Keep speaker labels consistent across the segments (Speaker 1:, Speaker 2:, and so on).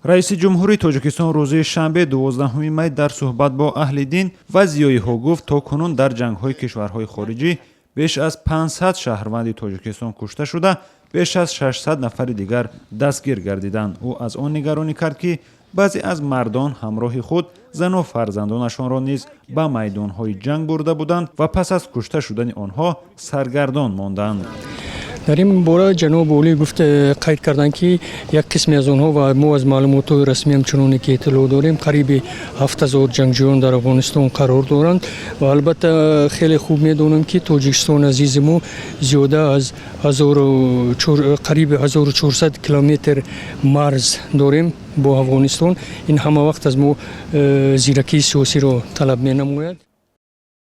Speaker 1: Раиси ҷумҳурии Тоҷикистон рӯзи шанбе, 12 май, дар суҳбат бо аҳли дин ва зиёиҳо гуфт, то кунун дар ҷангҳои кишварҳои хориҷӣ беш аз 500 шаҳрванди Тоҷикистон кушта шуда, беш аз 600 нафари дигар дастгир гардиданд. Ӯ аз он нигаронӣ кард, ки баъзе аз мардон ҳамроҳи худ зану фарзандонашонро низ ба майдонҳои ҷанг бурда буданд ва пас аз кушта шудани онҳо саргардон монданд.
Speaker 2: Дар ин бора ҷаноби олӣ гуфт, қайд карданд, ки як қисме аз онҳо, ва мо аз маълумотҳои расмиам чуноне ки иттилоъ дорем, қариби 7000 ҷангҷӯён дар Афғонистон қарор доранд. Ва албатта хеле хуб медонам, ки Тоҷикистон азизи мо зиёда аз қариби 1400 километр марз дорем бо Афғонистон. Ин ҳама вақт аз мо зиракии сиёсиро талаб менамояд.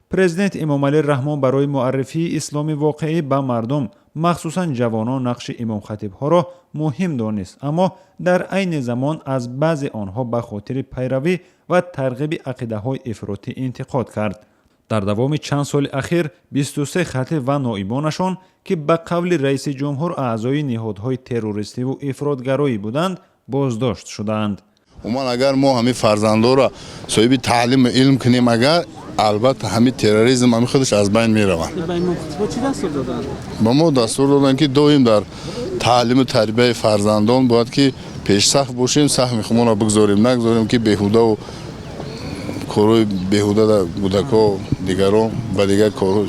Speaker 1: Президент Эмомалӣ Раҳмон барои муаррифии исломи воқеӣ ба мардум, махсусан ҷавонон, нақши имомхатибҳоро муҳим донист, аммо дар айни замон аз баъзе онҳо ба хотири пайравӣ ва тарғиби ақидаҳои ифротӣ интиқод кард. Дар давоми чанд соли ахир 23 хатиб ва ноибонашон, ки ба қавли раиси ҷумҳур аъзои ниҳодҳои террористиву ифротгароӣ буданд, боздошт шудаанд.
Speaker 3: Умуман, агар мо ҳамин фарзандоро соҳиби таълиму илм кунем, агар албатта ҳамин терроризм ҳамин худаш аз байн мераванд. Ба мо дастур доданд, ки доим дар таълиму тарбияи фарзандон бояд ки пешсаф бошем, саҳми худмонро бигзорем, нагзорем, ки беҳудаву корҳои беҳуда кӯдако, дигарон ба дигар корҳо.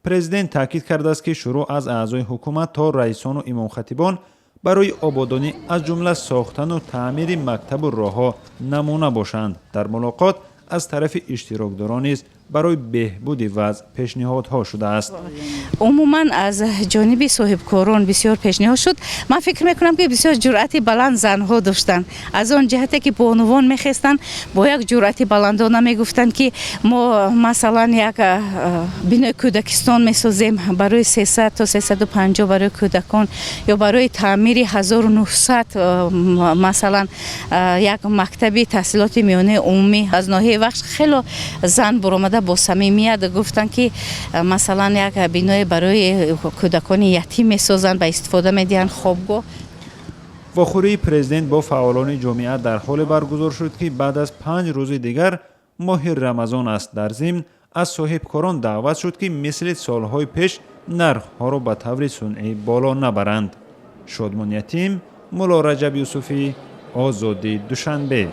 Speaker 1: Президент таъкид кардааст, ки шурӯъ аз аъзои ҳукумат то раисону имомхатибон барои ободонӣ, аз ҷумла сохтану таъмири мактабу роҳҳо, намуна бошанд. Дар мулоқот аз тарафи иштирокдорон низ барои беҳбуди вазъ пешниҳодҳо шудааст.
Speaker 4: Умуман, аз ҷониби соҳибкорон бисёр пешниҳод шуд. Ман фикр мекунам, ки бисёр ҷуръати баланд занҳо доштанд, аз он ҷиҳате ки бонувон мехестанд, бо як ҷуръати баландона мегуфтанд, ки мо, масалан, як бинои кӯдакистон месозем барои 300 то 350 барои кӯдакон ё барои таъмири 1900, масалан, як мактаби таҳсилоти миёнаи умумӣ. Аз ноҳияи Вахш хело зан буромада, бо самимият гуфтанд, ки масалан, як биное барои кӯдакони ятим месозанд, ба истифода медиҳанд, хобгоҳ.
Speaker 1: Вохӯрии президент бо фаъолони ҷомеа дар ҳоле баргузор шуд, ки баъд аз 5 рӯзи дигар моҳи Рамазон аст. Дар зимн аз соҳибкорон даъват шуд, ки мисли солҳои пеш нархҳоро ба таври сунъӣ боло набаранд. Шодмон Ятим, Мулло Раҷаб Юсуфӣ, Озодӣ, Душанбе.